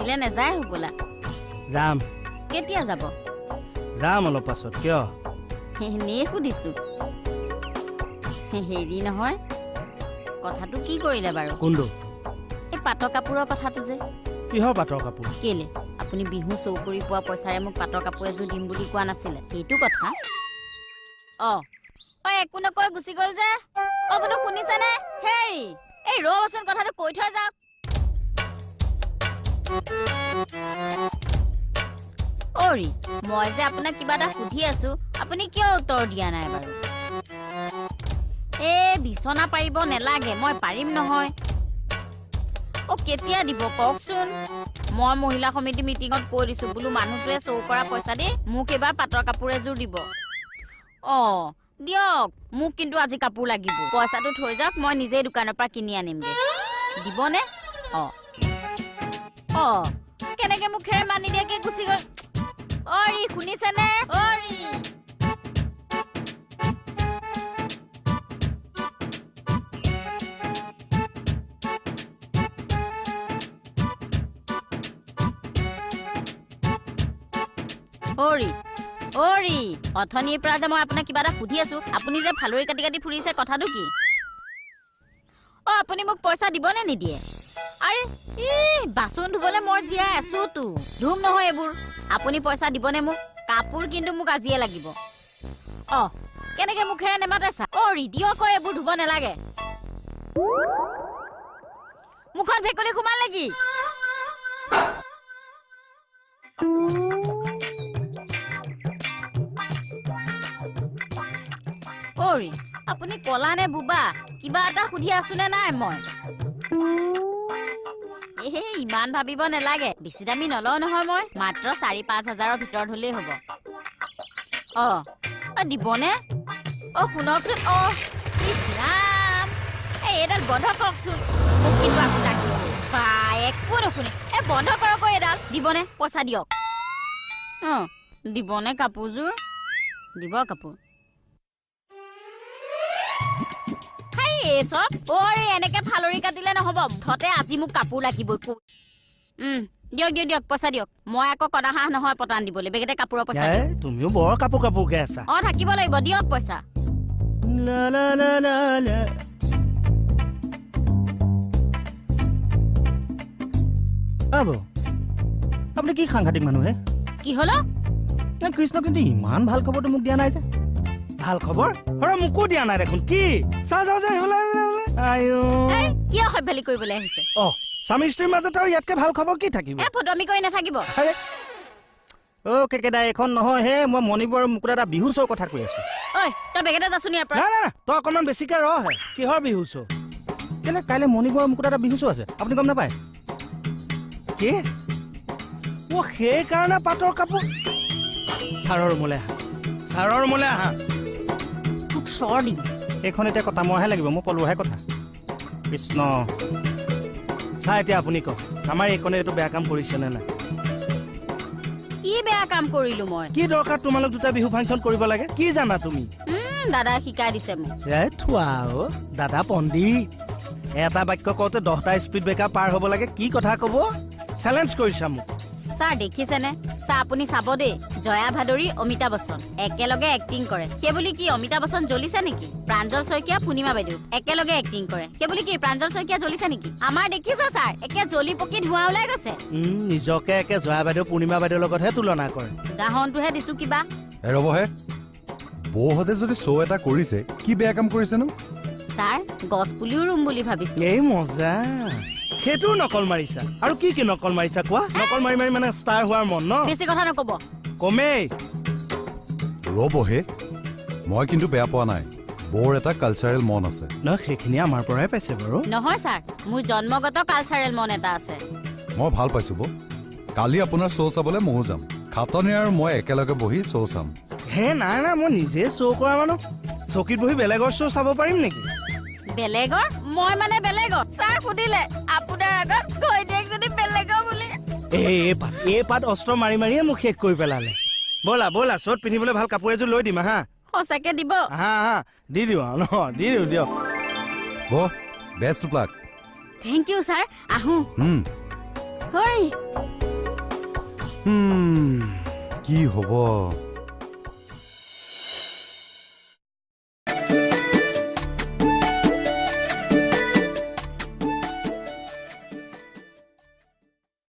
ডিউটিলৈ নাযায় হ'বলা? যাম। কেতিয়া যাব? যাম অলপ পাছত। কিয়? এনেই সুধিছো। হেৰি নহয়, কথাটো কি কৰিলে বাৰু? কোনটো? এই পাটৰ কাপোৰৰ কথাটো যে। কিহৰ পাটৰ কাপোৰ? কেলে আপুনি বিহু চৌ কৰি পোৱা পইচাৰে মোক পাটৰ কাপোৰ এযোৰ দিম বুলি কোৱা নাছিলে? সেইটো কথা। অ অ একো নকয় গুচি গ'ল যে। অ বোলো শুনিছেনে? হেৰি এই ৰ'বচোন, কথাটো কৈ থৈ যাওক। অৰি মই যে আপোনাক কিবা এটা সুধি আছো, আপুনি কিয় উত্তৰ দিয়া নাই বাৰু? এই বিচনা পাৰিব নেলাগে, মই পাৰিম নহয়। অ কেতিয়া দিব কওকচোন? মই মহিলা সমিতি মিটিঙত কৈ দিছো, বোলো মানুহটোৱে চৌ কৰা পইচা দি মোক এইবাৰ পাটৰ কাপোৰ এযোৰ দিব। অ দিয়ক, মোক কিন্তু আজি কাপোৰ লাগিব। পইচাটো থৈ যাওক, মই নিজেই দোকানৰ পৰা কিনি আনিমগৈ। দিবনে? অ অ কেনেকে মুখেৰে মানি দিয়াকে গুচি গ'ল। অৰি শুনিছেনে? অৰি অৰি অৰি অথনিৰ পৰা যে মই আপোনাক কিবা এটা সুধি আছো, আপুনি যে ফালৰি কাটি কাটি ফুৰিছে, কথাটো কি? অ আপুনি মোক পইচা দিবনে নিদিয়ে? আৰে ই বাচন ধুবলৈ মই জীয়াই আছো তো, ধুম নহয় এইবোৰ। আপুনি পইচা দিবনে মোক? কাপোৰ কিন্তু মোক আজিয়ে লাগিব। অ কেনেকে মুখেৰে নেমাতে চা। অ দিয়ক, এইবোৰ ধুব নালাগে। মুখত ভেকুলী সোমাল নেকি? অৰি আপুনি কলা নে বোবা? কিবা এটা সুধি আছো নে নাই মই? এহে ইমান ভাবিব নালাগে, বেছি দামী নলওঁ নহয় মই, মাত্ৰ 4-5 হাজাৰৰ ভিতৰত হ'লেই হ'ব। অ অ দিবনে? অ শুনকচোন, অ ইছ ৰাম, এই এইডাল বন্ধ কৰকচোন, মোক কিন্তু আকৌ লাগিব। বা একো নুশুনে। এই বন্ধ কৰক এইডাল। দিবনে পইচা? দিয়ক। অ দিবনে কাপোৰযোৰ? দিব কাপোৰ। এই চব অ এনেকে ফালৰি কাটিলে নহ'ব, মুঠতে আজি মোক কাপোৰ লাগিবই। দিয়ক দিয়ক দিয়ক পইচা দিয়ক। মই আকৌ কদা হাঁহ নহয় পতান দিবলৈ, বেগেতে কাপোৰৰ পইচা। তুমিও বৰ কাপোৰ কাপোৰকে আছা। অ থাকিব লাগিব, দিয়ক পইচা। আপুনি কি সাংঘাতিক মানুহ হে? কি হ'ল? কৃষ্ণ কিন্তু ইমান ভাল খবৰটো মোক দিয়া নাই যে। ভাল খবৰ? আৰে মোকো দিয়া নাই দেখোন। কি চা চা চা কিয় সভ্যালি কৰিবলৈ আহিছে? অ স্বামী স্ত্ৰীৰ মাজত আৰু ইয়াতকে ভাল খবৰ কি থাকিব? এ ফটোমি কৰি নাথাকিব। অ কেকেদা এইখন নহয় হে, মই মণিপুৰ আৰু মুকুতা এটা বিহু শ্ব'ৰ কথা কৈ আছো। ঐ তই বেগেতে যাচোন ইয়াৰ পৰা। না না তই অকণমান বেছিকে ৰহ। কিহৰ বিহু শ্ব'? কেলে কাইলৈ মণিপুৰ আৰু মুকুতা এটা বিহু শ্ব' আছে, আপুনি গম নাপায়? কি? অ সেইকাৰণে পাটৰ কাপোৰ। ছাৰৰ ৰুমলৈ আহা, ছাৰৰ ৰুমলৈ আহা। তোক চৰ দিম। এইখন এতিয়া কটা মৰাহে লাগিব, মোৰ পলোৱাহে কথা। কৃষ্ণ চা এতিয়া আপুনি কওক, আমাৰ এইকণে এইটো বেয়া কাম কৰিছে নে নাই? কি বেয়া কাম কৰিলো মই? কি দৰকাৰ তোমালোক দুটা বিহু ফাংচন কৰিব লাগে? কি জানা তুমি? দাদাই শিকাই দিছে মোক। এই থোৱা অ দাদা পণ্ডিত, এটা বাক্য কওঁতে 10টা স্পীড ব্ৰেকাৰ পাৰ হ'ব লাগে। কি কথা ক'ব? চেলেঞ্জ কৰিছা মোক। ছাৰ দেখিছেনে? ছাৰ আপুনি চাব দেই, জয়া ভাদুৰী অমিতাভ বচ্চন একেলগে এক্টিং কৰে, সেই বুলি কি অমিতাভ বচ্চন জ্বলিছে নেকি? প্ৰাঞ্জল শইকীয়া পূৰ্ণিমা বাইদেউ একেলগে এক্টিং কৰে, সেই বুলি কি প্ৰাঞ্জল শইকীয়া জ্বলিছে নেকি? আমাৰ দেখিছে ছাৰ, একে জ্বলি পকি ধোঁৱা ওলাই গৈছে। নিজকে একে জয়া বাইদেউ পূৰ্ণিমা বাইদেউৰ লগতহে তুলনা কৰে। উদাহৰণটোহে দিছো কিবা। ৰ'বহে, বৌহঁতে যদি শ্ব' এটা কৰিছে, কি বেয়া কাম কৰিছেনো? ছাৰ গছ পুলিও ৰুম বুলি ভাবিছো। এই মজা, সেইটোও নকল মাৰিছা। আৰু কি কি নকল মাৰিছা কোৱা? নকল মাৰি মাৰি মানে ষ্টাৰ হোৱাৰ মন ন? বেছি কথা নকব। কমেই ৰ'বহে, মই কিন্তু বেয়া পোৱা নাই, বৰ এটা কালচাৰেল মন আছে। ন সেইখিনি আমাৰ পৰাই পাইছে বাৰু। নহয় ছাৰ, মোৰ জন্মগত কালচাৰেল মন এটা আছে। মই ভাল পাইছো বৌ, কালি আপোনাৰ শ্ব' চাবলৈ ময়ো যাম। খাটনি আৰু মই একেলগে বহি শ্ব' চাম। হে নাই নাই, মই নিজে শ্ব' কৰা মানুহ, চকীত বহি বেলেগৰ শ্ব' চাব পাৰিম নেকি? বেলেগৰ? মই মানে বেলেগৰ? ছাৰ সুধিলে আপোনাৰ আগত ঘৈণীয়েক যদি বেলেগৰ বুলি। এই পাত অস্ত্ৰ মাৰি মাৰিয়ে মোক শেষ কৰি পেলালে। ব'লা ব'লা, শ্ব'ত পিন্ধিবলৈ ভাল কাপোৰ এযোৰ লৈ দিম। আহা। সঁচাকে দিব? হা হা দি দিওঁ ন, দি দিওঁ দিয়ক। বৌ best of luck. Thank you sir, আহোঁ। হয়। কি হ'ব?